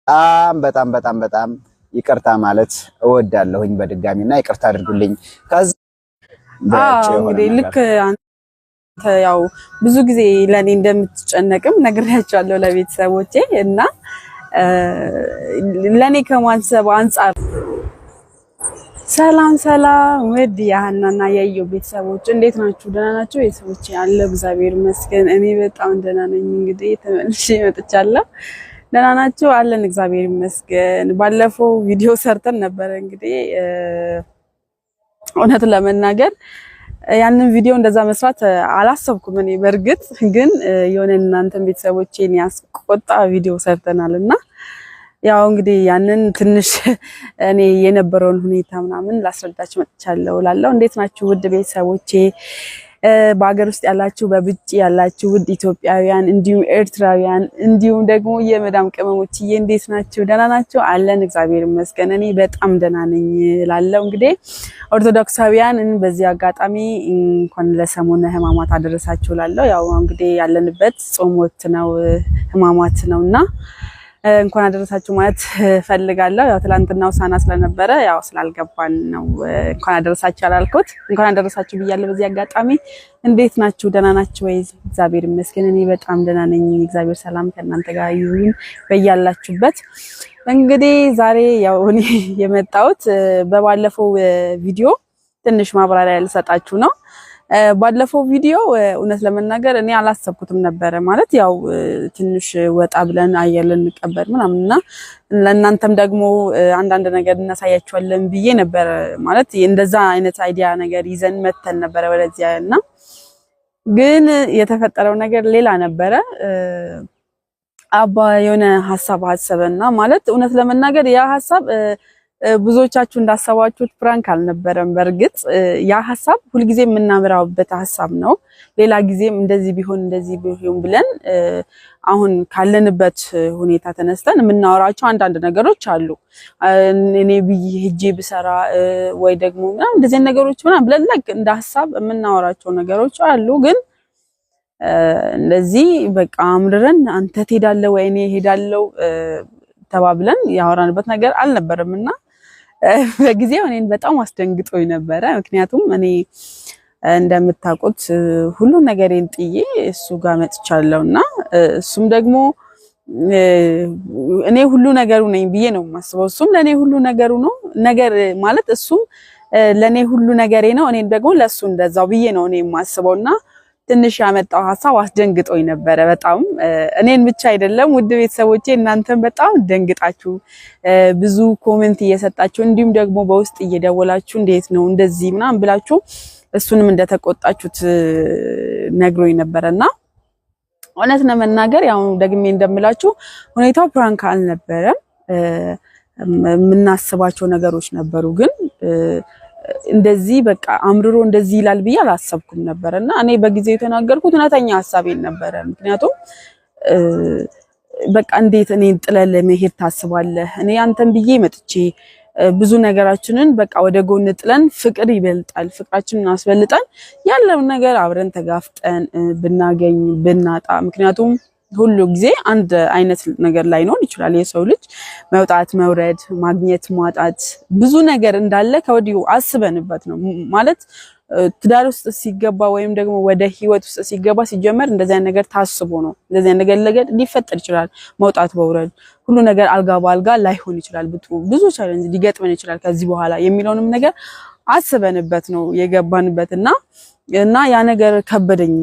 በጣም በጣም በጣም በጣም ይቅርታ ማለት እወዳለሁኝ በድጋሚና ይቅርታ አድርጉልኝ። ከዛ እንግዲህ ልክ አንተ ያው ብዙ ጊዜ ለእኔ እንደምትጨነቅም ነግሬያቸዋለሁ ለቤተሰቦቼ እና ለእኔ ከማሰብ አንጻር። ሰላም ሰላም፣ ውድ የሀናና የኢዮ ቤተሰቦች እንዴት ናችሁ? ደህና ናችሁ? ቤተሰቦች ያለው እግዚአብሔር ይመስገን እኔ በጣም ደህና ነኝ። እንግዲህ ተመልሼ መጥቻለሁ። ደህና ናችሁ? አለን እግዚአብሔር ይመስገን። ባለፈው ቪዲዮ ሰርተን ነበረ። እንግዲህ እውነት ለመናገር ያንን ቪዲዮ እንደዛ መስራት አላሰብኩም እኔ። በእርግጥ ግን የሆነ እናንተን ቤተሰቦቼን ያስቆጣ ቪዲዮ ሰርተናል እና ያው እንግዲህ ያንን ትንሽ እኔ የነበረውን ሁኔታ ምናምን ላስረዳችሁ መጥቻለሁ እላለሁ። እንዴት ናችሁ ውድ ቤተሰቦቼ? በሀገር ውስጥ ያላችሁ፣ በውጭ ያላችሁ ውድ ኢትዮጵያውያን እንዲሁም ኤርትራውያን እንዲሁም ደግሞ የመዳም ቅመሞችዬ እንዴት ናችሁ? ደህና ናችሁ? አለን እግዚአብሔር ይመስገን እኔ በጣም ደህና ነኝ እላለሁ። እንግዲህ ኦርቶዶክሳውያን በዚህ አጋጣሚ እንኳን ለሰሙነ ሕማማት አደረሳችሁ እላለሁ። ያው እንግዲህ ያለንበት ጾም ወቅት ነው፣ ሕማማት ነውና እንኳን አደረሳችሁ ማለት ፈልጋለሁ። ያው ትላንትና ሆሳዕና ስለነበረ ያው ስላልገባን ነው እንኳን አደረሳችሁ ያላልኩት። እንኳን አደረሳችሁ ብያለሁ። በዚህ አጋጣሚ እንዴት ናችሁ? ደህና ናችሁ ወይ? እግዚአብሔር ይመስገን እኔ በጣም ደህና ነኝ። እግዚአብሔር ሰላም ከእናንተ ጋር ይሁን በያላችሁበት። እንግዲህ ዛሬ ያው እኔ የመጣሁት በባለፈው ቪዲዮ ትንሽ ማብራሪያ ልሰጣችሁ ነው። ባለፈው ቪዲዮ እውነት ለመናገር እኔ አላሰብኩትም ነበረ። ማለት ያው ትንሽ ወጣ ብለን አየር ልንቀበል ምናምን እና ለእናንተም ደግሞ አንዳንድ ነገር እናሳያችኋለን ብዬ ነበረ። ማለት እንደዛ አይነት idea ነገር ይዘን መተን ነበረ ወደዚያ እና ግን የተፈጠረው ነገር ሌላ ነበረ። አባ የሆነ ሀሳብ አሰበና ማለት እውነት ለመናገር ያ ሀሳብ ብዙዎቻችሁ እንዳሰባችሁት prank አልነበረም። በእርግጥ ያ ሀሳብ ሁልጊዜ የምናምራበት ሀሳብ ነው። ሌላ ጊዜም እንደዚህ ቢሆን እንደዚህ ቢሆን ብለን አሁን ካለንበት ሁኔታ ተነስተን የምናወራቸው አንዳንድ ነገሮች አሉ። እኔ ብዬ ሄጄ ብሰራ ወይ ደግሞ ምናምን እንደዚህ ነገሮች ምናምን ብለን እንደ ሀሳብ የምናወራቸው ነገሮች አሉ። ግን እንደዚህ በቃ አምርረን አንተ ትሄዳለህ ወይ እኔ እሄዳለሁ ተባብለን ያወራንበት ነገር አልነበረም እና በጊዜው እኔን በጣም አስደንግጦኝ ነበረ። ምክንያቱም እኔ እንደምታውቁት ሁሉ ነገሬን ጥዬ እሱ ጋር መጥቻለሁ እና እሱም ደግሞ እኔ ሁሉ ነገሩ ነኝ ብዬ ነው የማስበው። እሱም ለእኔ ሁሉ ነገሩ ነው ነገር ማለት እሱም ለእኔ ሁሉ ነገሬ ነው፣ እኔም ደግሞ ለእሱ እንደዛው ብዬ ነው እኔ የማስበው እና ትንሽ ያመጣው ሀሳብ አስደንግጦኝ ነበረ በጣም እኔን ብቻ አይደለም ውድ ቤተሰቦቼ እናንተም በጣም ደንግጣችሁ ብዙ comment እየሰጣችሁ እንዲሁም ደግሞ በውስጥ እየደወላችሁ እንዴት ነው እንደዚህ ምናምን ብላችሁ እሱንም እንደተቆጣችሁት ነግሮኝ ነበረና እውነት ለመናገር ያው ደግሜ እንደምላችሁ ሁኔታው prank አልነበረም። የምናስባቸው ነገሮች ነበሩ ግን እንደዚህ በቃ አምርሮ እንደዚህ ይላል ብዬ አላሰብኩም ነበር እና እኔ በጊዜው የተናገርኩት እውነተኛ ሀሳቤን ነበረ። ምክንያቱም በቃ እንዴት እኔን ጥለህ ለመሄድ ታስባለህ? እኔ አንተን ብዬ መጥቼ ብዙ ነገራችንን በቃ ወደ ጎን ጥለን ፍቅር ይበልጣል፣ ፍቅራችንን አስበልጠን ያለውን ነገር አብረን ተጋፍጠን ብናገኝ ብናጣ፣ ምክንያቱም ሁሉ ጊዜ አንድ አይነት ነገር ላይኖር ይችላል። የሰው ልጅ መውጣት፣ መውረድ፣ ማግኘት፣ ማጣት ብዙ ነገር እንዳለ ከወዲሁ አስበንበት ነው ማለት ትዳር ውስጥ ሲገባ ወይም ደግሞ ወደ ህይወት ውስጥ ሲገባ ሲጀመር እንደዚህ አይነት ነገር ታስቦ ነው። እንደዚህ አይነት ነገር ሊፈጠር ይችላል። መውጣት፣ መውረድ፣ ሁሉ ነገር አልጋ በአልጋ ላይሆን ይችላል። ብዙ challenge ሊገጥመን ይችላል ከዚህ በኋላ የሚለውንም ነገር አስበንበት ነው የገባንበት እና እና ያ ነገር ከበደኝ።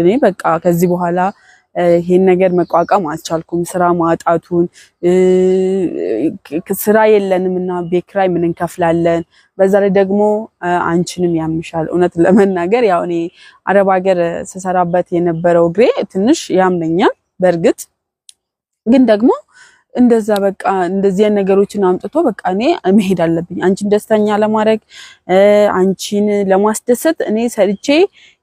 እኔ በቃ ከዚህ በኋላ ይሄን ነገር መቋቋም አልቻልኩም። ስራ ማጣቱን፣ ስራ የለንም እና ቤት ኪራይ ምን እንከፍላለን? በዛ ላይ ደግሞ አንቺንም ያምሻል። እውነት ለመናገር ያው እኔ አረብ ሀገር ስሰራበት የነበረው እግሬ ትንሽ ያምነኛል። በእርግጥ ግን ደግሞ እንደዛ በቃ እንደዚህ ነገሮችን አምጥቶ በቃ እኔ መሄድ አለብኝ፣ አንቺን ደስተኛ ለማድረግ፣ አንቺን ለማስደሰት እኔ ሰርቼ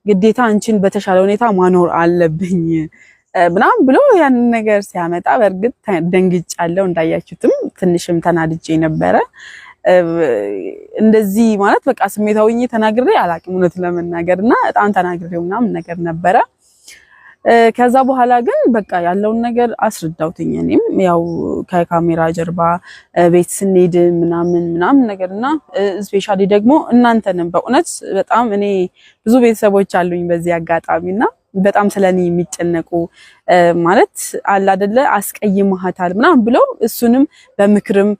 ግዴታ አንቺን በተሻለ ሁኔታ ማኖር አለብኝ ምናምን ብሎ ያንን ነገር ሲያመጣ በእርግጥ ደንግጫለሁ። እንዳያችሁትም ትንሽም ተናድጄ ነበረ። እንደዚህ ማለት በቃ ስሜታዊ ተናግሬ አላቅም እውነት ለመናገር እና በጣም ተናግሬው ምናምን ነገር ነበረ። ከዛ በኋላ ግን በቃ ያለውን ነገር አስረዳውትኝ። እኔም ያው ከካሜራ ጀርባ ቤት ስንሄድ ምናምን ምናምን ነገርና especially ደግሞ እናንተንም በእውነት በጣም እኔ ብዙ ቤተሰቦች አሉኝ በዚህ አጋጣሚና በጣም ስለኔ የሚጨነቁ ማለት አለ አይደለ አስቀይመሃታል ምናምን ብለው እሱንም በምክርም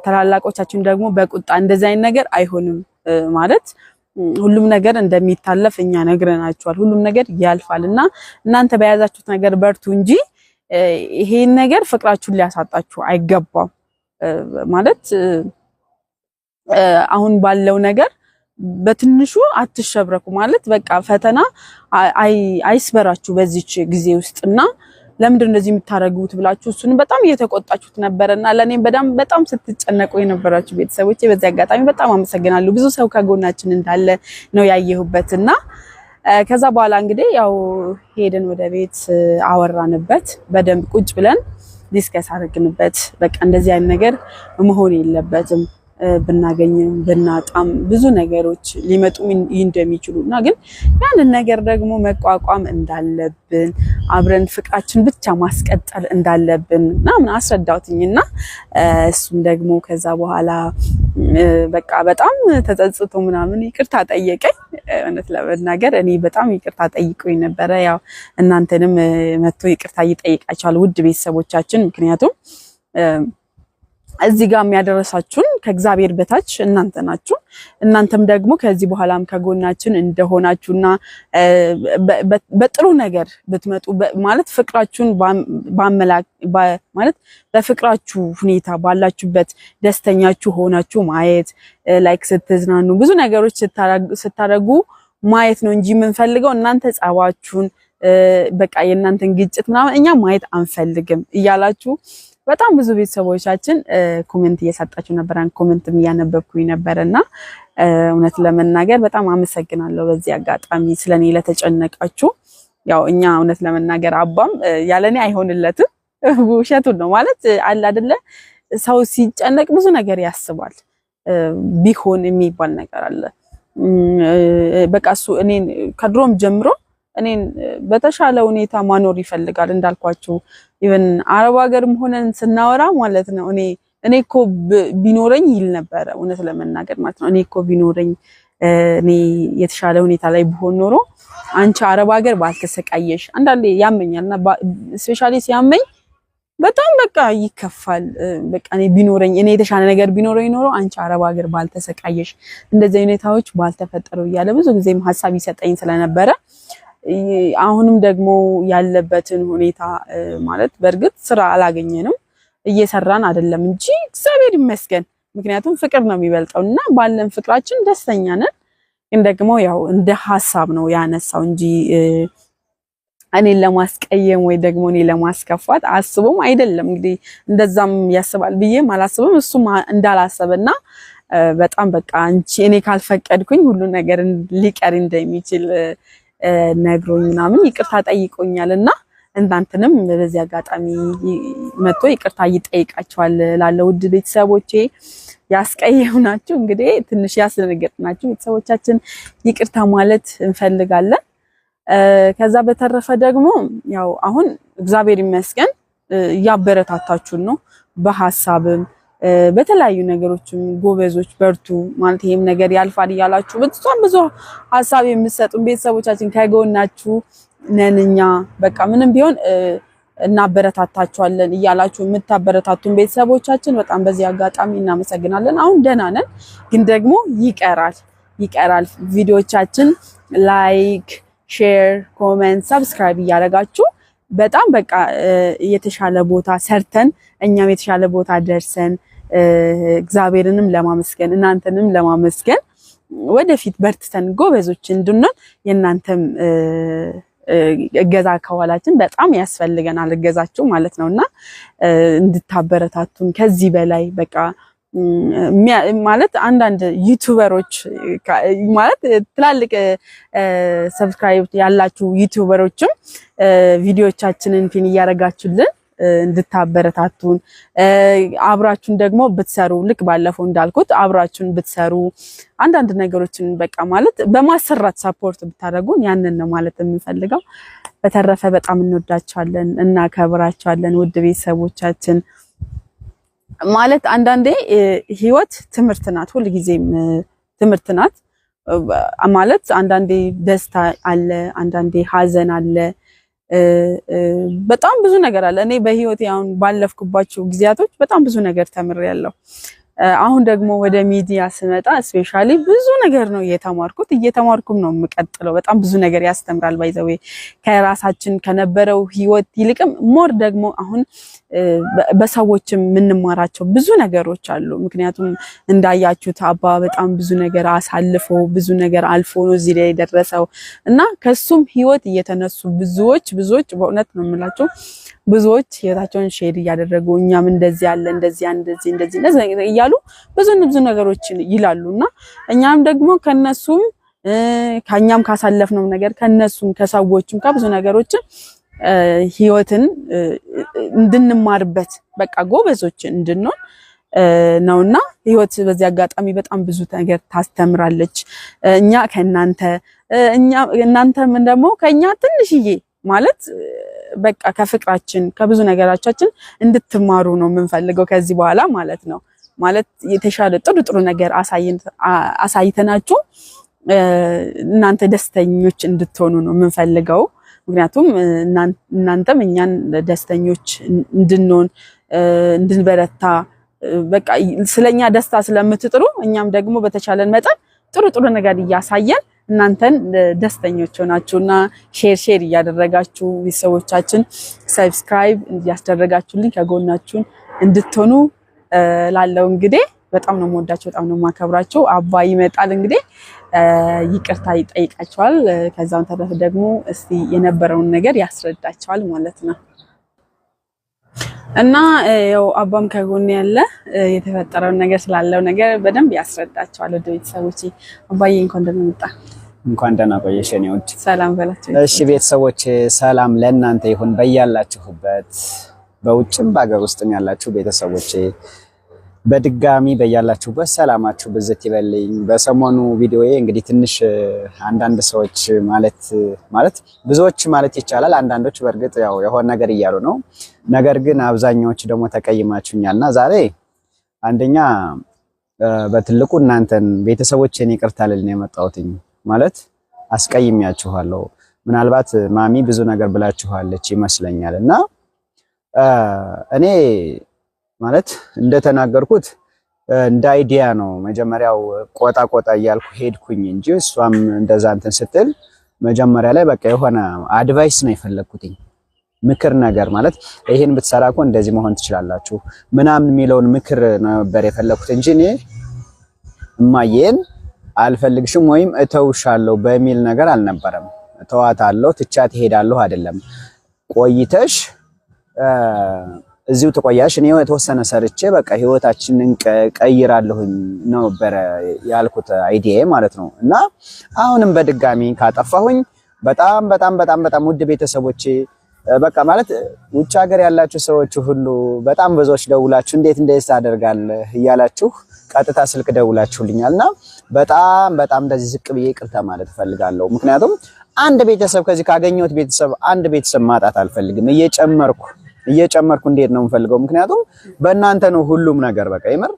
ታላላቆቻችን ደግሞ በቁጣ እንደዚህ አይነት ነገር አይሆንም ማለት ሁሉም ነገር እንደሚታለፍ እኛ ነግረናችኋል። ሁሉም ነገር ያልፋል እና እናንተ በያዛችሁት ነገር በርቱ እንጂ ይሄን ነገር ፍቅራችሁን ሊያሳጣችሁ አይገባም። ማለት አሁን ባለው ነገር በትንሹ አትሸብረኩ ማለት በቃ ፈተና አይስበራችሁ በዚች ጊዜ ውስጥና ለምንድን እንደዚህ የምታደርጉት ብላችሁ እሱንም በጣም እየተቆጣችሁት ነበረና ለእኔም በጣም በጣም ስትጨነቁ የነበራችሁ ቤተሰቦቼ በዚህ አጋጣሚ በጣም አመሰግናለሁ። ብዙ ሰው ከጎናችን እንዳለ ነው ያየሁበትና ከዛ በኋላ እንግዲህ ያው ሄደን ወደ ቤት አወራንበት፣ በደንብ ቁጭ ብለን discuss አድርግንበት። በቃ እንደዚህ አይነት ነገር መሆን የለበትም ብናገኝም ብናጣም ብዙ ነገሮች ሊመጡ እንደሚችሉ እና ግን ያንን ነገር ደግሞ መቋቋም እንዳለብን አብረን ፍቅራችን ብቻ ማስቀጠል እንዳለብን ምናምን አስረዳሁትኝ እና እሱም ደግሞ ከዛ በኋላ በቃ በጣም ተጸጽቶ ምናምን ይቅርታ ጠየቀኝ። እውነት ለመናገር እኔ በጣም ይቅርታ ጠይቆኝ ነበረ። ያው እናንተንም መጥቶ ይቅርታ ይጠይቃቸዋል ውድ ቤተሰቦቻችን፣ ምክንያቱም እዚህ ጋር የሚያደረሳችሁን ከእግዚአብሔር በታች እናንተ ናችሁ። እናንተም ደግሞ ከዚህ በኋላም ከጎናችን እንደሆናችሁና በጥሩ ነገር ብትመጡ ማለት ፍቅራችሁን ማለት በፍቅራችሁ ሁኔታ ባላችሁበት ደስተኛችሁ ሆናችሁ ማየት like ስትዝናኑ ብዙ ነገሮች ስታደርጉ ማየት ነው እንጂ የምንፈልገው እናንተ ጸባችሁን በቃ የእናንተን ግጭት ምናምን እኛ ማየት አንፈልግም እያላችሁ በጣም ብዙ ቤተሰቦቻችን comment እየሰጣችሁ ነበር። Comment ም እያነበብኩኝ ነበር እና እውነት ለመናገር በጣም አመሰግናለሁ በዚህ አጋጣሚ ስለኔ ለተጨነቃችሁ። ያው እኛ እውነት ለመናገር አባም ያለኔ አይሆንለትም፣ ውሸቱን ነው ማለት አለ አይደለ? ሰው ሲጨነቅ ብዙ ነገር ያስባል። ቢሆን የሚባል ነገር አለ። በቃ እሱ እኔን ከድሮም ጀምሮ እኔን በተሻለ ሁኔታ ማኖር ይፈልጋል። እንዳልኳችሁ even አረብ ሀገርም ሆነን ስናወራ ማለት ነው እኔ እኮ ቢኖረኝ ይል ነበረ፣ እውነት ለመናገር ማለት ነው። እኔ እኮ ቢኖረኝ እኔ የተሻለ ሁኔታ ላይ ብሆን ኖሮ አንቺ አረብ ሀገር ባልተሰቃየሽ። አንዳንዴ ያመኛልና especially ሲያመኝ በጣም በቃ ይከፋል። በቃ እኔ ቢኖረኝ እኔ የተሻለ ነገር ቢኖረኝ ኖሮ አንቺ አረብ ሀገር ባልተሰቃየሽ፣ እንደዚህ ሁኔታዎች ባልተፈጠሩ እያለ ብዙ ጊዜም ሀሳብ ይሰጠኝ ስለነበረ አሁንም ደግሞ ያለበትን ሁኔታ ማለት በእርግጥ ስራ አላገኘንም እየሰራን አይደለም እንጂ እግዚአብሔር ይመስገን። ምክንያቱም ፍቅር ነው የሚበልጠው እና ባለን ፍቅራችን ደስተኛ ነን። ግን ደግሞ ያው እንደ ሀሳብ ነው ያነሳው እንጂ እኔን ለማስቀየም ወይ ደግሞ እኔ ለማስከፋት አስቦም አይደለም። እንግዲህ እንደዛም ያስባል ብዬም አላስብም። እሱም እንዳላሰበና በጣም በቃ አንቺ እኔ ካልፈቀድኩኝ ሁሉ ነገር ሊቀር እንደሚችል ነግሮኝ ምናምን ይቅርታ ጠይቆኛል እና እናንተንም በዚህ አጋጣሚ መጥቶ ይቅርታ ይጠይቃቸዋል። ላለው ውድ ቤተሰቦቼ ያስቀየምናችሁ እንግዲህ ትንሽ ያስደነገጥናችሁ ቤተሰቦቻችን ይቅርታ ማለት እንፈልጋለን። ከዛ በተረፈ ደግሞ ያው አሁን እግዚአብሔር ይመስገን እያበረታታችሁን ነው በሀሳብም በተለያዩ ነገሮችም ጎበዞች በርቱ ማለት ይሄም ነገር ያልፋል እያላችሁ በጣም ብዙ ሀሳብ የምትሰጡን ቤተሰቦቻችን ከጎናችሁ ነን እኛ በቃ ምንም ቢሆን እናበረታታችኋለን እያላችሁ የምታበረታቱን ቤተሰቦቻችን በጣም በዚህ አጋጣሚ እናመሰግናለን። አሁን ደህና ነን፣ ግን ደግሞ ይቀራል ይቀራል። ቪዲዮቻችን like፣ share፣ comment፣ subscribe እያደረጋችሁ በጣም በቃ የተሻለ ቦታ ሰርተን እኛም የተሻለ ቦታ ደርሰን እግዚአብሔርንም ለማመስገን እናንተንም ለማመስገን ወደፊት በርትተን ጎበዞች እንድንሆን የእናንተም እገዛ ከኋላችን በጣም ያስፈልገናል፣ እገዛችሁ ማለት ነውና እንድታበረታቱን ከዚህ በላይ በቃ ማለት አንዳንድ YouTuber ኦች ማለት ትላልቅ subscribe ያላችሁ YouTuber ኦችም ቪዲዮቻችንን pin እያደረጋችሁልን እንድታበረታቱን አብራችሁን ደግሞ ብትሰሩ ልክ ባለፈው እንዳልኩት አብራችሁን ብትሰሩ አንዳንድ ነገሮችን በቃ ማለት በማሰራት support ብታደርጉን ያንን ነው ማለት የምንፈልገው። በተረፈ በጣም እንወዳቸዋለን፣ እናከብራቸዋለን ውድ ቤተሰቦቻችን። ማለት አንዳንዴ ህይወት ትምህርት ናት፣ ሁልጊዜም ትምህርት ናት። ማለት አንዳንዴ ደስታ አለ፣ አንዳንዴ ሀዘን አለ፣ በጣም ብዙ ነገር አለ። እኔ በህይወቴ አሁን ባለፍኩባቸው ጊዜያቶች በጣም ብዙ ነገር ተምሬያለሁ። አሁን ደግሞ ወደ ሚዲያ ስመጣ especially ብዙ ነገር ነው እየተማርኩት፣ እየተማርኩም ነው የምቀጥለው። በጣም ብዙ ነገር ያስተምራል። By the way ከራሳችን ከነበረው ህይወት ይልቅም more ደግሞ አሁን በሰዎችም የምንማራቸው ብዙ ነገሮች አሉ። ምክንያቱም እንዳያችሁት አባ በጣም ብዙ ነገር አሳልፎ ብዙ ነገር አልፎ ነው እዚህ ላይ የደረሰው እና ከሱም ህይወት እየተነሱ ብዙዎች ብዙዎች በእውነት ነው የምላቸው ብዙዎች ህይወታቸውን share እያደረጉ እኛም እንደዚህ ያለ እንደዚህ እንደዚህ እንደዚህ እንደዚህ እያሉ ብዙ ብዙ ነገሮችን ይላሉ እና እኛም ደግሞ ከነሱም ከኛም ካሳለፍነው ነገር ከነሱም ከሰዎችም ከብዙ ነገሮችን ህይወትን እንድንማርበት በቃ ጎበዞች እንድንሆን ነውና ህይወት በዚህ አጋጣሚ በጣም ብዙ ነገር ታስተምራለች። እኛ ከእናንተ እኛ እናንተም ደግሞ ከኛ ትንሽዬ ማለት በቃ ከፍቅራችን ከብዙ ነገራቻችን እንድትማሩ ነው የምንፈልገው ከዚህ በኋላ ማለት ነው። ማለት የተሻለ ጥሩ ጥሩ ነገር አሳይተናችሁ እናንተ ደስተኞች እንድትሆኑ ነው የምንፈልገው። ምክንያቱም እናንተም እኛን ደስተኞች እንድንሆን እንድንበረታ በቃ ስለኛ ደስታ ስለምትጥሩ እኛም ደግሞ በተቻለን መጠን ጥሩ ጥሩ ነገር እያሳየን እናንተን ደስተኞች ሆናችሁና share share እያደረጋችሁ ቤተሰቦቻችን subscribe እያስደረጋችሁልኝ ከጎናችሁን እንድትሆኑ ላለው እንግዲህ በጣም ነው የምወዳቸው፣ በጣም ነው የማከብራቸው። አባ ይመጣል እንግዲህ ይቅርታ ይጠይቃቸዋል። ከዛም ተረፈ ደግሞ እስቲ የነበረውን ነገር ያስረዳቸዋል ማለት ነው። እና ያው አባም ከጎን ያለ የተፈጠረውን ነገር ስላለው ነገር በደንብ ያስረዳቸዋል። ወደ ቤተሰቦቼ አባዬ እንኳን ደህና መጣ። እንኳን ደህና ቆየሽ የኔ ውድ። ሰላም በላቸው። እሺ ቤተሰቦቼ ሰላም ለእናንተ ይሁን በያላችሁበት፣ በውጭም በሀገር ውስጥም ያላችሁ ቤተሰቦቼ በድጋሚ በያላችሁበት ሰላማችሁ ብዝት ይበልኝ። በሰሞኑ ቪዲዮዬ እንግዲህ ትንሽ አንዳንድ ሰዎች ማለት ማለት ብዙዎች ማለት ይቻላል አንዳንዶች በእርግጥ ያው የሆነ ነገር እያሉ ነው። ነገር ግን አብዛኛዎች ደግሞ ተቀይማችሁኛልና ዛሬ አንደኛ በትልቁ እናንተን ቤተሰቦቼን ይቅርታ ልል ነው የመጣሁትኝ። ማለት አስቀይሜያችኋለሁ። ምናልባት ማሚ ብዙ ነገር ብላችኋለች ይመስለኛል እና እኔ ማለት እንደተናገርኩት እንደ idea ነው መጀመሪያው ቆጣ ቆጣ እያልኩ ሄድኩኝ እንጂ እሷም እንደዛ እንትን ስትል መጀመሪያ ላይ በቃ የሆነ advice ነው የፈለግኩትኝ ምክር ነገር ማለት ይሄን ብትሰራ እኮ እንደዚህ መሆን ትችላላችሁ ምናምን የሚለውን ምክር ነበር የፈለግኩት እንጂ እኔ እማዬን አልፈልግሽም ወይም እተውሻለሁ በሚል ነገር አልነበረም። እተዋታለሁ ትቻት እሄዳለሁ አይደለም። ቆይተሽ እዚሁ ትቆያለሽ፣ እኔ የተወሰነ ሰርቼ በቃ ህይወታችንን ቀይራለሁኝ ነበረ ያልኩት idea ማለት ነው። እና አሁንም በድጋሚ ካጠፋሁኝ በጣም በጣም በጣም በጣም ውድ ቤተሰቦቼ በቃ ማለት ውጭ ሀገር ያላችሁ ሰዎች ሁሉ በጣም ብዙዎች ደውላችሁ እንዴት እንደዚህ ታደርጋለህ እያላችሁ ቀጥታ ስልክ ደውላችሁልኛልና በጣም በጣም እንደዚህ ዝቅ ብዬ ይቅርታ ማለት እፈልጋለሁ። ምክንያቱም አንድ ቤተሰብ ከዚህ ካገኘሁት ቤተሰብ አንድ ቤተሰብ ማጣት አልፈልግም። እየጨመርኩ እየጨመርኩ እንዴት ነው የምፈልገው። ምክንያቱም በእናንተ ነው ሁሉም ነገር፣ በቃ የምር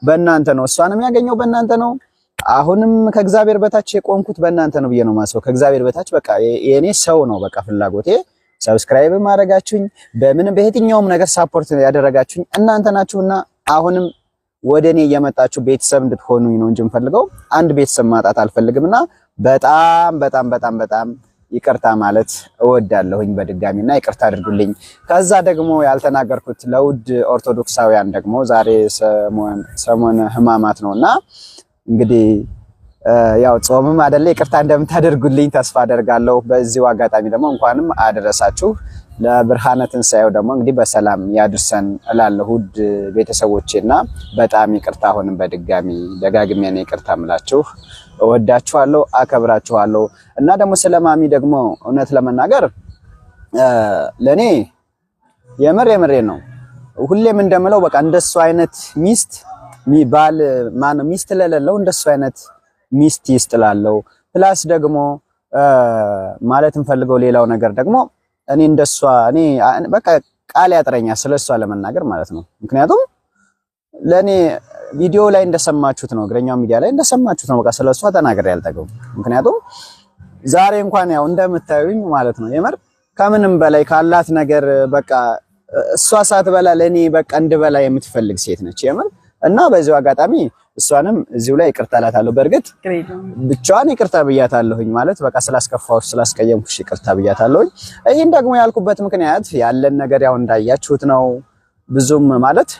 በእናንተ ነው። እሷንም ያገኘው በእናንተ ነው። አሁንም ከእግዚአብሔር በታች የቆምኩት በእናንተ ነው ብዬ ነው የማስበው። ከእግዚአብሔር በታች በቃ የኔ ሰው ነው በቃ ፍላጎቴ። subscribe ማድረጋችሁኝ በምንም በየትኛውም ነገር support ያደረጋችሁኝ እናንተ ናችሁና አሁንም ወደ እኔ እየመጣችሁ ቤተሰብ እንድትሆኑኝ ነው እንጂ የምፈልገው አንድ ቤተሰብ ማጣት አልፈልግምና በጣም በጣም በጣም በጣም ይቅርታ ማለት እወዳለሁኝ በድጋሚና ይቅርታ አድርጉልኝ። ከዛ ደግሞ ያልተናገርኩት ለውድ ኦርቶዶክሳውያን ደግሞ ዛሬ ሰሞነ ሕማማት ነውና እንግዲህ ያው ጾምም አይደለ ይቅርታ እንደምታደርጉልኝ ተስፋ አደርጋለሁ። በዚሁ አጋጣሚ ደግሞ እንኳንም አደረሳችሁ ለብርሃነ ትንሣኤው ደግሞ እንግዲህ በሰላም ያድርሰን እላለሁ ውድ ቤተሰቦቼና በጣም ይቅርታ አሁንም በድጋሚ ደጋግሜ ነው ይቅርታ እምላችሁ። እወዳችኋለሁ፣ አከብራችኋለሁ። እና ደግሞ ስለ ማሚ ደግሞ እውነት ለመናገር ለኔ የምር የምሬ ነው። ሁሌም እንደምለው በቃ እንደሱ አይነት ሚስት ባል ማነው ሚስት ለሌለው እንደሱ አይነት ሚስት ይስጥላለው። Plus ደግሞ ማለት እንፈልገው ሌላው ነገር ደግሞ እኔ እንደሷ እኔ በቃ ቃል ያጥረኛል ስለሷ ለመናገር ማለት ነው። ምክንያቱም ለኔ ቪዲዮ ላይ እንደሰማችሁት ነው፣ እግረኛው ሚዲያ ላይ እንደሰማችሁት ነው። በቃ ስለሷ ተናግሬ አልጠግብም። ምክንያቱም ዛሬ እንኳን ያው እንደምታዩኝ ማለት ነው የምር ከምንም በላይ ካላት ነገር በቃ እሷ ሳትበላ ለኔ በቃ እንድበላ የምትፈልግ ሴት ነች የምር። እና በዚሁ አጋጣሚ እሷንም እዚሁ ላይ ይቅርታ እላታለሁ። በእርግጥ ብቻዋን ይቅርታ ብያታለሁኝ ማለት በቃ ስላስከፋሁሽ ስላስቀየምኩሽ ይቅርታ ብያታለሁኝ። ይህን ደግሞ ያልኩበት ምክንያት ያለን ነገር ያው እንዳያችሁት ነው። ብዙም ማለት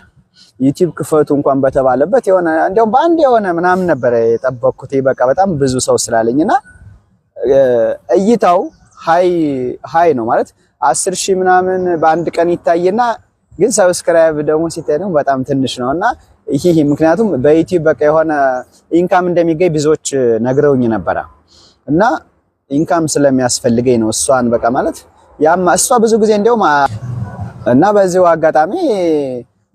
ዩቲዩብ ክፈቱ እንኳን በተባለበት የሆነ እንዲያውም በአንድ የሆነ ምናምን ነበረ የጠበቅኩት በቃ በጣም ብዙ ሰው ስላለኝና እይታው high high ነው ማለት 10,000 ምናምን በአንድ ቀን ይታይና ግን subscribe ደግሞ ሲታይ ደግሞ በጣም ትንሽ ነውና ይሄ ምክንያቱም በዩቲዩብ በቃ የሆነ income እንደሚገኝ ብዙዎች ነግረውኝ ነበረ እና income ስለሚያስፈልገኝ ነው እሷን በቃ ማለት ያማ እሷ ብዙ ጊዜ እንደውም እና በዚሁ አጋጣሚ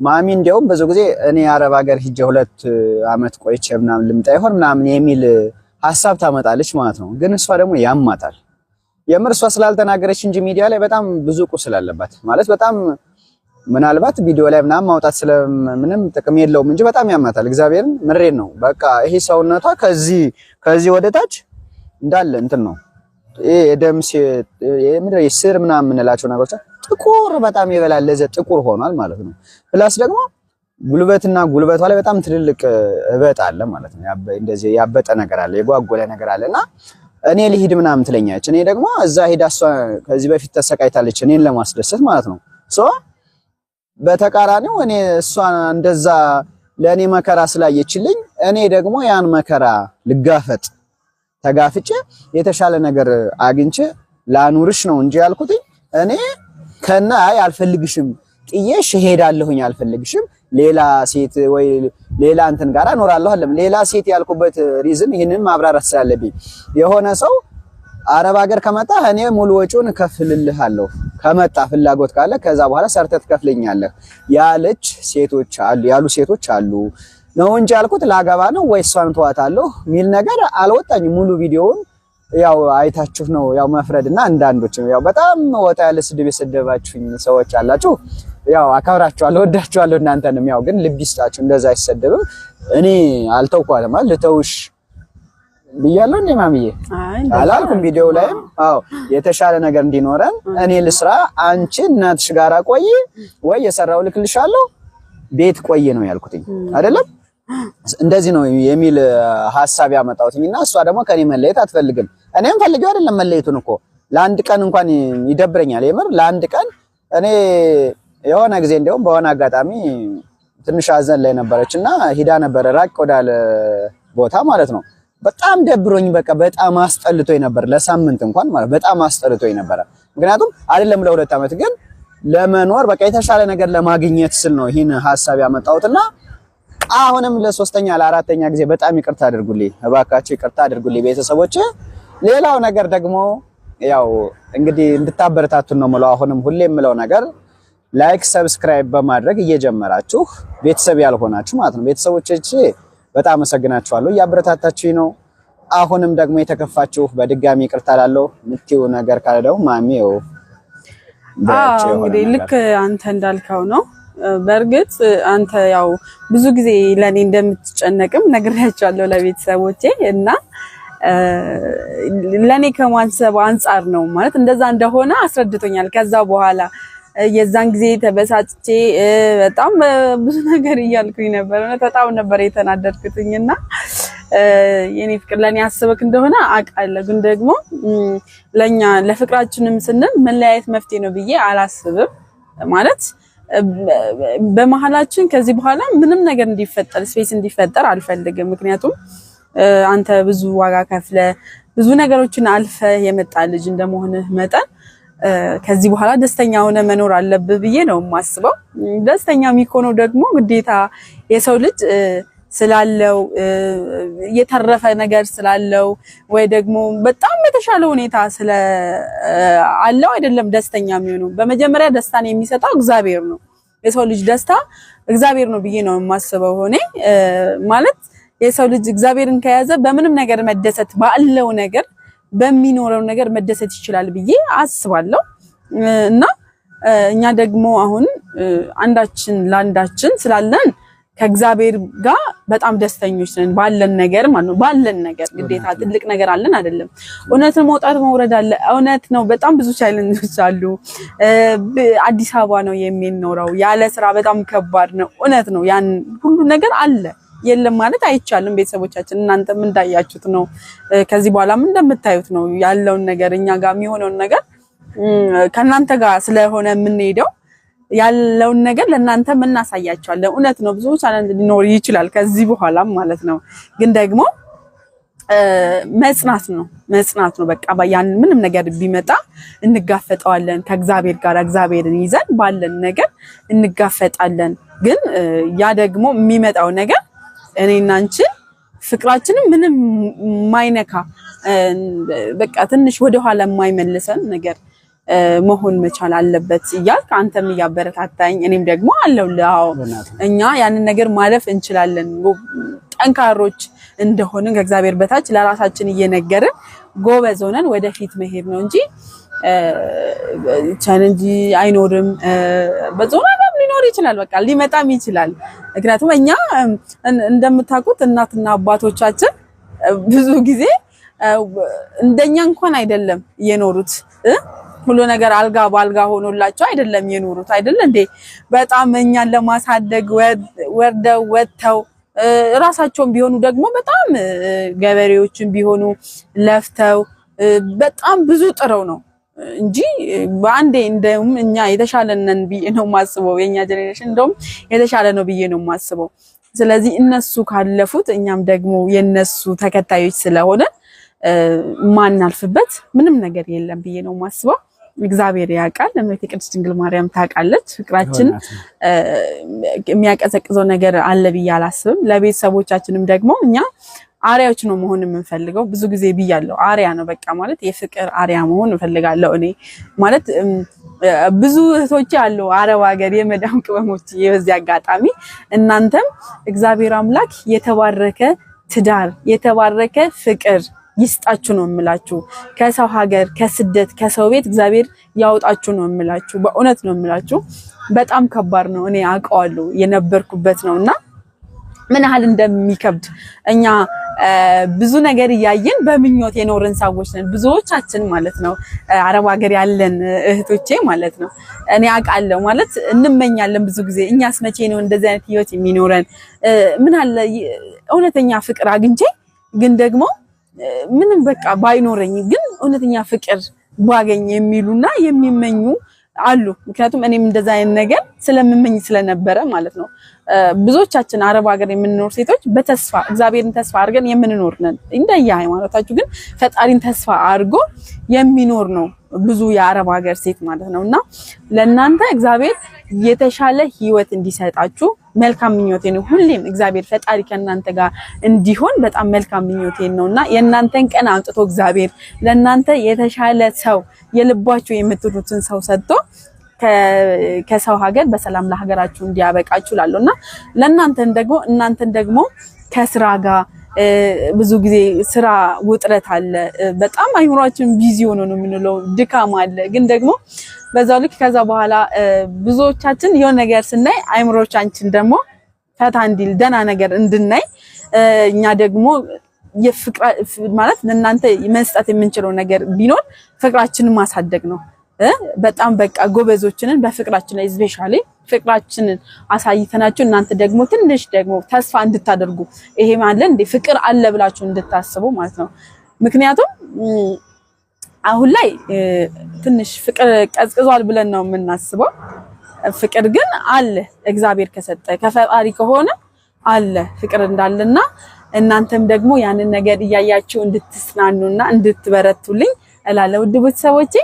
ማሚ እንደውም ብዙ ጊዜ እኔ አረብ ሀገር ሂጄ 2 አመት ቆይቼ ምናምን ልምጣ ይሆን ምናምን የሚል ሀሳብ ታመጣለች ማለት ነው። ግን እሷ ደግሞ ያማታል የምር እሷ ስላልተናገረች እንጂ ሚዲያ ላይ በጣም ብዙ ቁስል አለባት ማለት በጣም ምናልባት ቪዲዮ ላይ ምናምን ማውጣት ስለምንም ጥቅም የለውም እንጂ በጣም ያማታል። እግዚአብሔርን ምሬን ነው በቃ ይሄ ሰውነቷ ከዚህ ወደ ታች እንዳለ እንትን ነው ይሄ የደም ስር ምናምን የምንላቸው ነገሮች ጥቁር በጣም የበላለዘ ጥቁር ሆኗል ማለት ነው። Plus ደግሞ ጉልበትና ጉልበቷ ላይ በጣም ትልልቅ እበጥ አለ ማለት ነው። እንደዚህ ያበጠ ነገር አለ፣ የጓጎለ ነገር አለና እኔ ልሂድ ምናምን ትለኛለች። እኔ ደግሞ እዛ ሄዳ እሷ ከዚህ በፊት ተሰቃይታለች እኔን ለማስደሰት ማለት ነው። So በተቃራኒው እኔ እሷ እንደዛ ለእኔ መከራ ስላየችልኝ እኔ ደግሞ ያን መከራ ልጋፈጥ ተጋፍጬ የተሻለ ነገር አግኝቼ ላኑርሽ ነው እንጂ ያልኩትኝ እኔ ከና አይ አልፈልግሽም ጥዬሽ እሄዳለሁኝ አልፈልግሽም ሌላ ሴት ወይ ሌላ እንትን ጋር እኖራለሁ አለም። ሌላ ሴት ያልኩበት reason ይህንን ማብራራት ስላለብኝ የሆነ ሰው አረብ ሀገር ከመጣ እኔ ሙሉ ወጪውን እከፍልልሃለሁ ከመጣ ፍላጎት ካለ ከዛ በኋላ ሰርተህ ትከፍለኛለህ ያለች ሴቶች አሉ ያሉ ሴቶች አሉ ነው እንጂ ያልኩት ላገባ ነው ወይ እሷን ተዋታለሁ ሚል ነገር አልወጣኝም። ሙሉ ቪዲዮውን ያው አይታችሁ ነው ያው መፍረድና አንዳንዶች ያው በጣም ወጣ ያለ ስድብ የሰደባችሁኝ ሰዎች አላችሁ። ያው አከብራችኋለሁ፣ ወዳችኋለሁ። እናንተንም ያው ግን ልብ ይስጣችሁ፣ እንደዛ አይሰደብም። እኔ አልተውኳትም ማለት ልተውሽ ብያለሁ እንዴ ማሚዬ አላልኩም። ቪዲዮው ላይም አዎ የተሻለ ነገር እንዲኖረን እኔ ልስራ፣ አንቺ እናትሽ ጋራ ቆይ ወይ የሰራው ልክልሻለሁ ቤት ቆይ ነው ያልኩትኝ አይደለም እንደዚህ ነው የሚል ሐሳብ ያመጣሁትኝ እና እሷ ደግሞ ከኔ መለየት አትፈልግም። እኔም ፈልጌው አይደለም መለየቱን እኮ ለአንድ ቀን እንኳን ይደብረኛል የምር ለአንድ ቀን እኔ የሆነ ጊዜ እንደውም በሆነ አጋጣሚ ትንሽ አዘን ላይ ነበረች እና ሂዳ ነበረ ራቅ ወዳለ ቦታ ማለት ነው። በጣም ደብሮኝ በቃ በጣም አስጠልቶኝ ነበር ለሳምንት እንኳን ማለት በጣም አስጠልቶኝ ነበረ። ምክንያቱም አይደለም ለ2 ዓመት ግን ለመኖር በቃ የተሻለ ነገር ለማግኘት ስል ነው ይህን ሐሳብ ያመጣሁትና አሁንም ለሶስተኛ ለአራተኛ ጊዜ በጣም ይቅርታ አድርጉልኝ፣ እባካችሁ ይቅርታ አድርጉልኝ ቤተሰቦች። ሌላው ነገር ደግሞ ያው እንግዲህ እንድታበረታቱን ነው የምለው። አሁንም ሁሌ የምለው ነገር like፣ subscribe በማድረግ እየጀመራችሁ ቤተሰብ ያልሆናችሁ ማለት ነው ቤተሰቦቼ በጣም አመሰግናችኋለሁ፣ እያበረታታችሁኝ ነው። አሁንም ደግሞ የተከፋችሁ በድጋሚ ይቅርታ እላለሁ። የምትይው ነገር ካለ ደግሞ ማሚው እንግዲህ ልክ አንተ እንዳልከው ነው። በእርግጥ አንተ ያው ብዙ ጊዜ ለኔ እንደምትጨነቅም ነግሬያቸዋለሁ ለቤተሰቦቼ እና ለኔ ከማሰብ አንጻር ነው ማለት እንደዛ እንደሆነ አስረድቶኛል። ከዛ በኋላ የዛን ጊዜ ተበሳጭቼ በጣም ብዙ ነገር እያልኩኝ ነበር። በጣም ነበር የተናደድኩትኝና የኔ ፍቅር ለኔ አስበክ እንደሆነ አውቃለሁ፣ ግን ደግሞ ለኛ ለፍቅራችንም ስንል መለያየት መፍትሄ ነው ብዬ አላስብም። ማለት በመሀላችን ከዚህ በኋላ ምንም ነገር እንዲፈጠር space እንዲፈጠር አልፈልግም። ምክንያቱም አንተ ብዙ ዋጋ ከፍለ ብዙ ነገሮችን አልፈ የመጣ ልጅ እንደመሆንህ መጠን ከዚህ በኋላ ደስተኛ ሆነ መኖር አለብህ ብዬ ነው የማስበው። ደስተኛ የሚሆነው ደግሞ ግዴታ የሰው ልጅ ስላለው፣ የተረፈ ነገር ስላለው ወይ ደግሞ በጣም የተሻለ ሁኔታ ስለ አለው አይደለም ደስተኛ የሚሆነው። በመጀመሪያ ደስታን የሚሰጠው እግዚአብሔር ነው። የሰው ልጅ ደስታ እግዚአብሔር ነው ብዬ ነው የማስበው። ሆኔ ማለት የሰው ልጅ እግዚአብሔርን ከያዘ በምንም ነገር መደሰት፣ ባለው ነገር በሚኖረው ነገር መደሰት ይችላል ብዬ አስባለሁ። እና እኛ ደግሞ አሁን አንዳችን ለአንዳችን ስላለን ከእግዚአብሔር ጋር በጣም ደስተኞች ነን፣ ባለን ነገር ማለት ነው። ባለን ነገር ግዴታ ትልቅ ነገር አለን አይደለም። እውነት ነው፣ መውጣት መውረድ አለ። እውነት ነው፣ በጣም ብዙ challenge ኦች አሉ። አዲስ አበባ ነው የሚኖረው፣ ያለ ስራ በጣም ከባድ ነው። እውነት ነው፣ ያን ሁሉ ነገር አለ፣ የለም ማለት አይቻልም። ቤተሰቦቻችን እናንተም እንዳያችሁት ነው፣ ከዚህ በኋላም እንደምታዩት ነው ያለውን ነገር፣ እኛ ጋር የሚሆነውን ነገር ከእናንተ ጋር ስለሆነ የምንሄደው ያለውን ነገር ለእናንተ እናሳያቸዋለን። እውነት ነው፣ ብዙ challenge ሊኖር ይችላል ከዚህ በኋላም ማለት ነው። ግን ደግሞ መጽናት ነው፣ መጽናት ነው። በቃ ያን ምንም ነገር ቢመጣ እንጋፈጠዋለን ከእግዚአብሔር ጋር፣ እግዚአብሔርን ይዘን ባለን ነገር እንጋፈጣለን። ግን ያ ደግሞ የሚመጣው ነገር እኔና አንቺ ፍቅራችንን ምንም የማይነካ፣ በቃ ትንሽ ወደኋላ የማይመልሰን ነገር መሆን መቻል አለበት እያልክ አንተም እያበረታታኝ እኔም ደግሞ አለሁልህ። አዎ እኛ ያንን ነገር ማለፍ እንችላለን። ጠንካሮች እንደሆንን ከእግዚአብሔር በታች ለራሳችን እየነገርን ጎበዝ ሆነን ወደፊት መሄድ ነው እንጂ challenge አይኖርም። በዞ ነገር ሊኖር ይችላል፣ በቃ ሊመጣም ይችላል። ምክንያቱም እኛ እንደምታውቁት እናትና አባቶቻችን ብዙ ጊዜ እንደኛ እንኳን አይደለም የኖሩት፣ ሁሉ ነገር አልጋ በአልጋ ሆኖላቸው አይደለም የኖሩት፣ አይደል እንዴ? በጣም እኛን ለማሳደግ ወርደው ወጥተው፣ ራሳቸውን ቢሆኑ ደግሞ በጣም ገበሬዎችን ቢሆኑ ለፍተው በጣም ብዙ ጥረው ነው እንጂ በአንዴ እንደውም እኛ የተሻለ ነን ብዬ ነው የማስበው። የኛ generation እንደውም የተሻለ ነው ብዬ ነው የማስበው። ስለዚህ እነሱ ካለፉት እኛም ደግሞ የነሱ ተከታዮች ስለሆነ ማናልፍበት ምንም ነገር የለም ብዬ ነው የማስበው። እግዚአብሔር ያውቃል። እመቤቴ ቅድስት ድንግል ማርያም ታውቃለች። ፍቅራችን የሚያቀዘቅዘው ነገር አለ ብዬ አላስብም። ለቤተሰቦቻችንም ደግሞ እኛ አሪያዎች ነው መሆን የምንፈልገው። ብዙ ጊዜ ብያለሁ፣ አሪያ ነው በቃ ማለት የፍቅር አሪያ መሆን እፈልጋለሁ። እኔ ማለት ብዙ እህቶቼ አሉ አረብ ሀገር የመዳም ቅመሞች። በዚህ አጋጣሚ እናንተም እግዚአብሔር አምላክ የተባረከ ትዳር፣ የተባረከ ፍቅር ይስጣችሁ ነው የምላችሁ። ከሰው ሀገር፣ ከስደት፣ ከሰው ቤት እግዚአብሔር ያውጣችሁ ነው የምላችሁ። በእውነት ነው የምላችሁ። በጣም ከባድ ነው፣ እኔ አውቀዋለሁ፣ የነበርኩበት ነውና ምን ያህል እንደሚከብድ። እኛ ብዙ ነገር እያየን በምኞት የኖርን ሰዎች ነን ብዙዎቻችን ማለት ነው። አረብ ሀገር ያለን እህቶቼ ማለት ነው። እኔ አውቃለሁ፣ ማለት እንመኛለን ብዙ ጊዜ፣ እኛስ መቼ ነው እንደዚህ አይነት ህይወት የሚኖረን? ምን አለ እውነተኛ ፍቅር አግኝቼ፣ ግን ደግሞ ምንም በቃ ባይኖረኝ ግን እውነተኛ ፍቅር ባገኝ የሚሉና የሚመኙ አሉ። ምክንያቱም እኔም እንደዛ አይነት ነገር ስለምመኝ ስለነበረ ማለት ነው። ብዙዎቻችን አረብ ሀገር የምንኖር ሴቶች በተስፋ፣ እግዚአብሔርን ተስፋ አድርገን የምንኖር ነን። እንደየ ሃይማኖታችሁ ግን ፈጣሪን ተስፋ አድርጎ የሚኖር ነው ብዙ የአረብ ሀገር ሴት ማለት ነው። እና ለእናንተ እግዚአብሔር የተሻለ ህይወት እንዲሰጣችሁ መልካም ምኞቴ ነው። ሁሌም እግዚአብሔር ፈጣሪ ከእናንተ ጋር እንዲሆን በጣም መልካም ምኞቴ ነው። እና የእናንተን ቀን አምጥቶ እግዚአብሔር ለእናንተ የተሻለ ሰው፣ የልባችሁ የምትሉትን ሰው ሰጥቶ ከሰው ሀገር በሰላም ለሀገራችሁ እንዲያበቃችሁ እላለሁ። እና ለእናንተን ደግሞ እናንተን ደግሞ ከስራ ጋር ብዙ ጊዜ ስራ ውጥረት አለ። በጣም አይምሯችን busy ሆኖ ነው የምንለው፣ ድካም አለ። ግን ደግሞ በዛው ልክ ከዛ በኋላ ብዙዎቻችን የሆነ ነገር ስናይ አይምሮቻችን ደግሞ ፈታ እንዲል፣ ደህና ነገር እንድናይ፣ እኛ ደግሞ የፍቅር ማለት ለእናንተ መስጠት የምንችለው ነገር ቢኖር ፍቅራችንን ማሳደግ ነው። በጣም በቃ ጎበዞችንን በፍቅራችን ላይ specially ፍቅራችንን አሳይተናችሁ እናንተ ደግሞ ትንሽ ደግሞ ተስፋ እንድታደርጉ፣ ይሄ አለ እንዴ፣ ፍቅር አለ ብላችሁ እንድታስቡ ማለት ነው። ምክንያቱም አሁን ላይ ትንሽ ፍቅር ቀዝቅዟል ብለን ነው የምናስበው። ፍቅር ግን አለ፣ እግዚአብሔር ከሰጠ፣ ከፈጣሪ ከሆነ አለ ፍቅር እንዳለና እናንተም ደግሞ ያንን ነገር እያያችሁ እንድትጽናኑና እንድትበረቱልኝ እላለሁ። ውድ ቤተሰቦቼ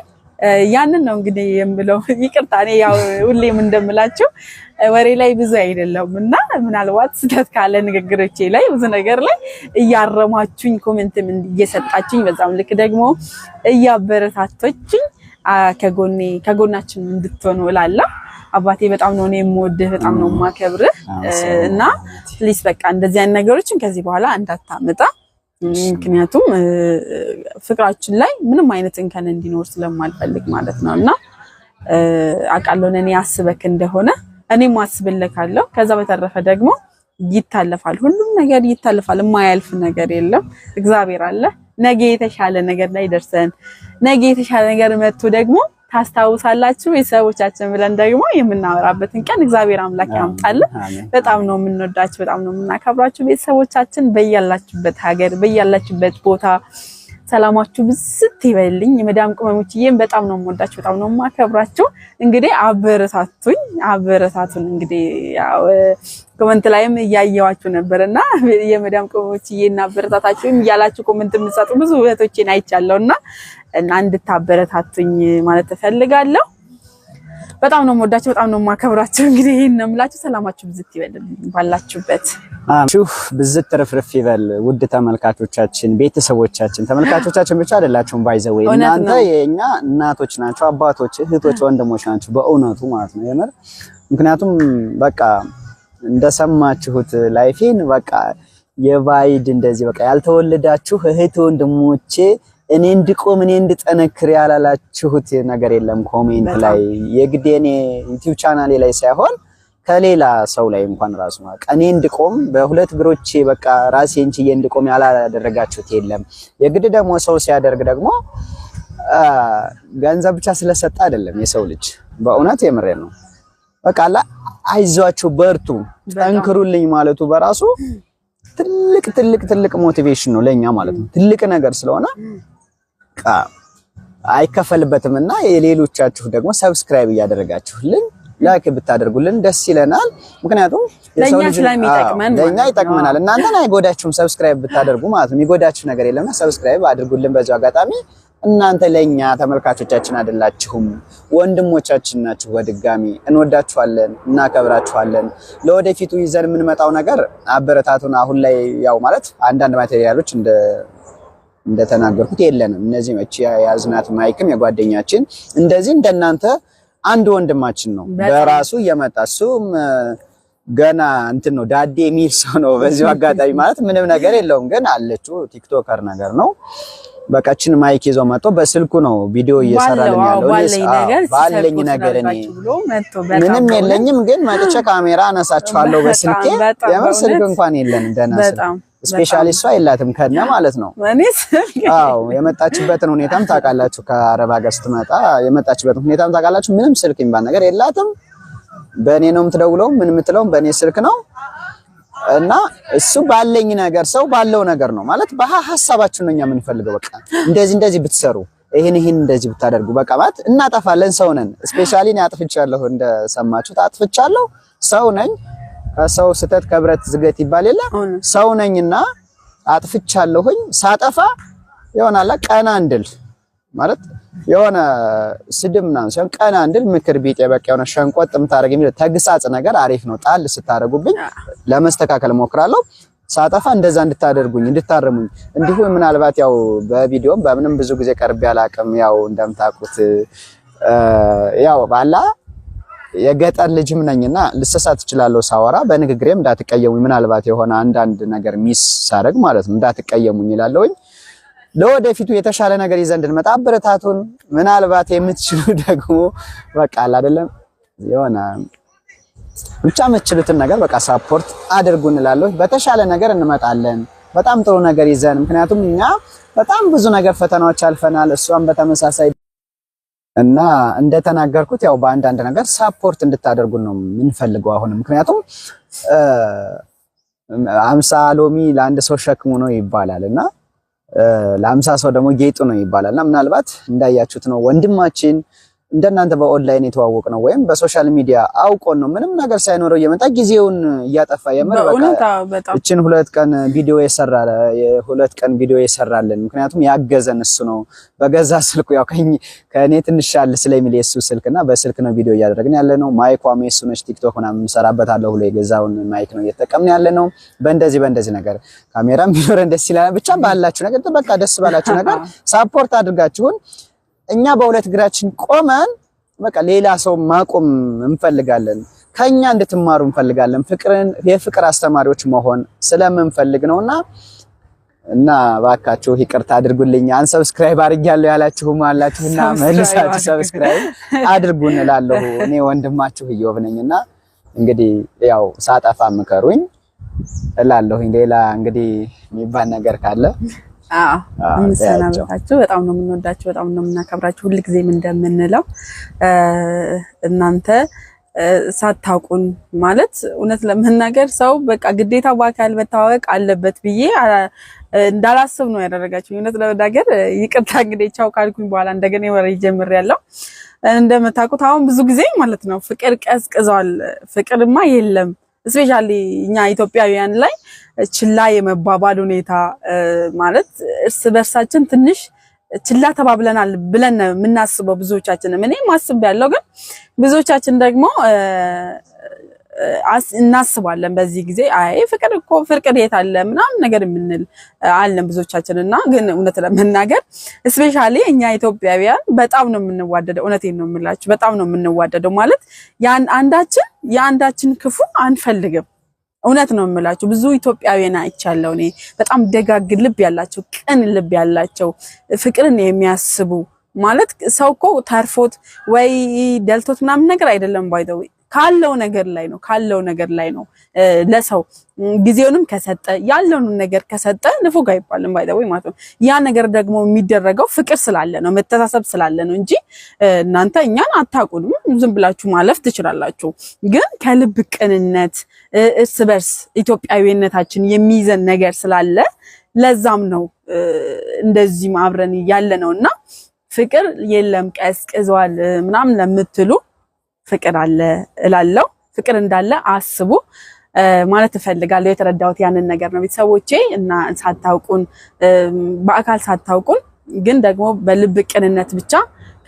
ያንን ነው እንግዲህ የምለው። ይቅርታ እኔ ያው ሁሌም እንደምላችሁ ወሬ ላይ ብዙ አይደለም እና ምናልባት ስህተት ካለ ንግግሮቼ ላይ ብዙ ነገር ላይ እያረማችሁኝ comment ም እየሰጣችሁኝ በዛም ልክ ደግሞ እያበረታቶችኝ ከጎኔ ከጎናችን እንድትሆኑ እላለሁ። አባቴ በጣም ነው እኔ የምወድህ፣ በጣም ነው የማከብርህ እና please በቃ እንደዚህ አይነት ነገሮችን ከዚህ በኋላ እንዳታመጣ። ምክንያቱም ፍቅራችን ላይ ምንም አይነት እንከን እንዲኖር ስለማልፈልግ ማለት ነው። እና አውቃለሁ እኔ አስበክ እንደሆነ እኔም አስብልካለሁ። ከዛ በተረፈ ደግሞ ይታለፋል፣ ሁሉም ነገር ይታለፋል። የማያልፍ ነገር የለም። እግዚአብሔር አለ። ነገ የተሻለ ነገር ላይ ደርሰን ነገ የተሻለ ነገር መጥቶ ደግሞ ታስታውሳላችሁ ቤተሰቦቻችን ብለን ደግሞ የምናወራበትን ቀን እግዚአብሔር አምላክ ያምጣልን። በጣም ነው የምንወዳችሁ፣ በጣም ነው የምናከብራችሁ ቤተሰቦቻችን። በያላችሁበት ሀገር በያላችሁበት ቦታ ሰላማችሁ ብዝት ይበልኝ። የመዳም ቅመሞችዬም በጣም ነው የምወዳችሁ፣ በጣም ነው የማከብራችሁ። እንግዲህ አበረታቱኝ፣ አበረታቱን። እንግዲህ ያው comment ላይም እያየዋችሁ ነበርና የመዳም ቅመሞችዬ እና አበረታታችሁም እያላችሁ comment የምትሰጡ ብዙ እህቶቼን አይቻለሁና እና እንድታበረታቱኝ ማለት እፈልጋለሁ። በጣም ነው የምወዳችሁ፣ በጣም ነው የማከብራችሁ። እንግዲህ ይሄን ነው የምላችሁ። ሰላማችሁ ብዝት ይበልልኝ ባላችሁበት። ሹፍ ብዝት ትርፍርፍ ይበል። ውድ ተመልካቾቻችን፣ ቤተሰቦቻችን፣ ተመልካቾቻችን ብቻ አይደላችሁም፣ by the way እናንተ የኛ እናቶች ናቸው፣ አባቶች፣ እህቶች፣ ወንድሞች ናቸው በእውነቱ ማለት ነው የምር። ምክንያቱም በቃ እንደሰማችሁት life ኤን በቃ የባይድ እንደዚህ በቃ ያልተወለዳችሁ እህት ወንድሞቼ እኔ እንድቆም እኔ እንድጠነክር ያላላችሁት ነገር የለም። comment ላይ የግድ እኔ ዩቲዩብ ቻናሌ ላይ ሳይሆን ከሌላ ሰው ላይ እንኳን ራሱ በቃ እኔ እንድቆም በሁለት እግሮቼ በቃ ራሴን ችዬ እንድቆም ያላደረጋችሁት የለም። የግድ ደግሞ ሰው ሲያደርግ ደግሞ ገንዘብ ብቻ ስለሰጠ አይደለም የሰው ልጅ በእውነት የምሬ ነው። በቃ አይዟችሁ፣ በርቱ፣ ጠንክሩልኝ ማለቱ በራሱ ትልቅ ትልቅ ትልቅ motivation ነው ለኛ ማለት ነው። ትልቅ ነገር ስለሆነ አይከፈልበትም እና የሌሎቻችሁ ደግሞ subscribe እያደረጋችሁልን like ብታደርጉልን ደስ ይለናል። ምክንያቱም የሰው ልጅ ስለሚጠቅመን ለኛ ይጠቅመናል። እናንተን አይጎዳችሁም subscribe ብታደርጉ ማለት ነው። የሚጎዳችሁ ነገር የለምና subscribe አድርጉልን። በዚሁ አጋጣሚ እናንተ ለኛ ተመልካቾቻችን አይደላችሁም፣ ወንድሞቻችን ናችሁ። በድጋሚ እንወዳችኋለን፣ እናከብራችኋለን። ለወደፊቱ ይዘን የምንመጣው ነገር አበረታቱን። አሁን ላይ ያው ማለት አንዳንድ material ኦች እንደተናገርኩት የለንም። እነዚህ መቼ ያዝናት mic ም የጓደኛችን እንደዚህ እንደናንተ አንድ ወንድማችን ነው በራሱ እየመጣ እሱም ገና እንትን ነው ዳዴ የሚል ሰው ነው። በዚሁ አጋጣሚ ማለት ምንም ነገር የለውም ግን አለችው TikToker ነገር ነው። በቃችን mic ይዞ መጥቶ በስልኩ ነው ቪዲዮ እየሰራልን ያለው። ባለኝ ነገር እኔ ምንም የለኝም ግን መጥቼ ካሜራ አነሳችኋለሁ በስልኬ። የምር ስልክ እንኳን የለንም ደህና ስልክ specially እሷ የላትም ከነ ማለት ነው። አዎ የመጣችበትን ሁኔታም ታውቃላችሁ። ከአረብ ሀገር ስትመጣ የመጣችበትን ሁኔታም ታውቃላችሁ። ምንም ስልክ የሚባል ነገር የላትም። በእኔ ነው የምትደውለው፣ ምን የምትለው በእኔ ስልክ ነው። እና እሱ ባለኝ ነገር ሰው ባለው ነገር ነው ማለት በሀሳባችን ነው እኛ የምንፈልገው። በቃ እንደዚህ እንደዚህ ብትሰሩ ይሄን ይሄን እንደዚህ ብታደርጉ በቃ ማለት እናጠፋለን። ሰው ነን። specially እኔ አጥፍቻለሁ፣ እንደሰማችሁት አጥፍቻለሁ። ሰው ነኝ። ከሰው ስህተት ከብረት ዝገት ይባል የለ ሰው ነኝና አጥፍቻለሁኝ። ሳጠፋ ይሆናላ ቀና እንድል ማለት የሆነ ስድብ ምናምን ሲሆን ቀና እንድል ምክር ቢጤ በቃ የሆነ ሸንቆጥ የምታደርግ የሚለው ተግሳጽ ነገር አሪፍ ነው። ጣል ስታደርጉብኝ ለመስተካከል እሞክራለሁ። ሳጠፋ እንደዛ እንድታደርጉኝ እንድታርሙኝ፣ እንዲሁ ምናልባት ያው በቪዲዮም በምንም ብዙ ጊዜ ቀርቤ አላውቅም። ያው እንደምታውቁት ያው ባላ የገጠር ልጅም ነኝና ልሰሳት እችላለሁ ሳወራ። በንግግሬም እንዳትቀየሙኝ፣ ምናልባት የሆነ አንዳንድ ነገር miss ሳደርግ ማለት ነው እንዳትቀየሙኝ እላለሁኝ። ለወደፊቱ የተሻለ ነገር ይዘን እንድንመጣ አበረታቱን። ምናልባት የምትችሉ ደግሞ በቃ አለ አይደለም የሆነ ብቻ የምትችሉትን ነገር በቃ support አድርጉ እንላለሁ። በተሻለ ነገር እንመጣለን፣ በጣም ጥሩ ነገር ይዘን። ምክንያቱም እኛ በጣም ብዙ ነገር ፈተናዎች አልፈናል፣ እሷም በተመሳሳይ እና እንደተናገርኩት ያው በአንዳንድ ነገር support እንድታደርጉን ነው የምንፈልገው አሁንም። ምክንያቱም 50 ሎሚ ለአንድ ሰው ሸክሙ ነው ይባላል እና ለ50 ሰው ደግሞ ጌጡ ነው ይባላል። እና ምናልባት እንዳያችሁት ነው ወንድማችን እንደናንተ በኦንላይን የተዋወቅ ነው ወይም በ social media አውቆን ነው፣ ምንም ነገር ሳይኖረው እየመጣ ጊዜውን እያጠፋ የምር በቃ እችን 2 ቀን ቪዲዮ የሰራልን፣ ምክንያቱም ያገዘን እሱ ነው። በገዛ ስልኩ፣ ያው ከእኔ ትንሽ ያለ ስለሚል የሱ ስልክና በስልክ ነው ቪዲዮ እያደረግን ያለ ነው። ማይኳም የሱ ነች። ቲክቶክ ምናምን እንሰራበታለሁ ብሎ የገዛውን mic ነው እየተጠቀምን ያለ ነው። በእንደዚህ በእንደዚህ ነገር ካሜራም ቢኖረን ደስ ይላል። ብቻ ባላችሁ ነገር፣ በቃ ደስ ባላችሁ ነገር support አድርጋችሁን እኛ በሁለት እግራችን ቆመን በቃ ሌላ ሰው ማቆም እንፈልጋለን። ከኛ እንድትማሩ እንፈልጋለን። ፍቅርን የፍቅር አስተማሪዎች መሆን ስለምንፈልግ ነውና እና እባካችሁ ይቅርታ አድርጉልኝ። Unsubscribe አድርጊያለሁ ያላችሁም አላችሁና መልሳችሁ subscribe አድርጉን እላለሁ። እኔ ወንድማችሁ እዮብ ነኝና እንግዲህ ያው ሳጠፋ ምከሩኝ እላለሁኝ። ሌላ እንግዲህ የሚባል ነገር ካለ አዎ፣ እንሰናበታችሁ። በጣም ነው የምንወዳችሁ፣ በጣም ነው የምናከብራችሁ። ሁልጊዜም እንደምንለው እናንተ ሳታውቁን፣ ማለት እውነት ለመናገር ሰው በቃ ግዴታ በአካል መተዋወቅ አለበት ብዬ እንዳላስብ ነው ያደረጋችሁ። እውነት ለመናገር ይቅርታ፣ እንግዲህ ቻው ካልኩኝ በኋላ እንደገና ወሬ ጀምሬያለሁ። እንደምታውቁት አሁን ብዙ ጊዜ ማለት ነው ፍቅር ቀዝቅዟል። ፍቅርማ የለም። Especially እኛ ኢትዮጵያውያን ላይ ችላ የመባባል ሁኔታ፣ ማለት እርስ በርሳችን ትንሽ ችላ ተባብለናል ብለን ነው የምናስበው ብዙዎቻችንም። እኔም አስቤያለሁ፣ ግን ብዙዎቻችን ደግሞ እናስባለን በዚህ ጊዜ አይ ፍቅር እኮ ፍቅር የት አለ ምናምን ነገር የምንል አለን ብዙዎቻችን። እና ግን እውነት ለመናገር especially እኛ ኢትዮጵያውያን በጣም ነው የምንዋደደው። እውነቴን ነው የምላችሁ፣ በጣም ነው የምንዋደደው። ማለት አንዳችን የአንዳችን ክፉ አንፈልግም። እውነት ነው የምላችሁ፣ ብዙ ኢትዮጵያውያን አይቻለሁ እኔ፣ በጣም ደጋግ ልብ ያላቸው፣ ቅን ልብ ያላቸው፣ ፍቅርን የሚያስቡ። ማለት ሰው እኮ ተርፎት ወይ ደልቶት ምናምን ነገር አይደለም፣ by the way ካለው ነገር ላይ ነው፣ ካለው ነገር ላይ ነው። ለሰው ጊዜውንም ከሰጠ፣ ያለውን ነገር ከሰጠ ንፉግ አይባልም by the way ማለት ነው። ያ ነገር ደግሞ የሚደረገው ፍቅር ስላለ ነው፣ መተሳሰብ ስላለ ነው እንጂ እናንተ እኛን አታውቁንም፣ ዝም ብላችሁ ማለፍ ትችላላችሁ። ግን ከልብ ቅንነት እርስ በርስ ኢትዮጵያዊነታችን የሚይዘን ነገር ስላለ ለዛም ነው እንደዚህም አብረን ያለ ነው። እና ፍቅር የለም ቀዝቅዟል ምናምን ለምትሉ ፍቅር አለ እላለሁ። ፍቅር እንዳለ አስቡ ማለት እፈልጋለሁ። የተረዳሁት ያንን ነገር ነው ቤተሰቦቼ። እና ሳታውቁን፣ በአካል ሳታውቁን ግን ደግሞ በልብ ቅንነት ብቻ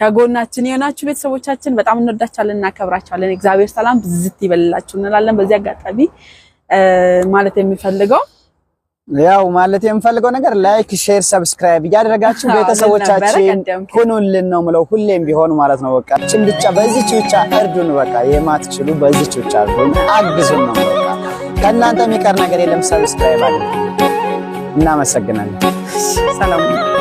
ከጎናችን የሆናችሁ ቤተሰቦቻችን በጣም እንወዳችኋለን፣ እናከብራችኋለን። እግዚአብሔር ሰላም ብዝት ይበልላችሁ እንላለን። በዚህ አጋጣሚ ማለት የሚፈልገው ያው ማለት የምፈልገው ነገር like፣ share፣ subscribe እያደረጋችሁ ቤተሰቦቻችን ሁኑልን ነው ምለው ሁሌም ቢሆን ማለት ነው። በቃ እችን ብቻ፣ በዚች ብቻ እርዱን። በቃ የማትችሉ በዚች ብቻ እርዱን፣ አግዙን ነው በቃ። ከእናንተ የሚቀር ነገር የለም። Subscribe አድርጉ። እናመሰግናለን። ሰላም።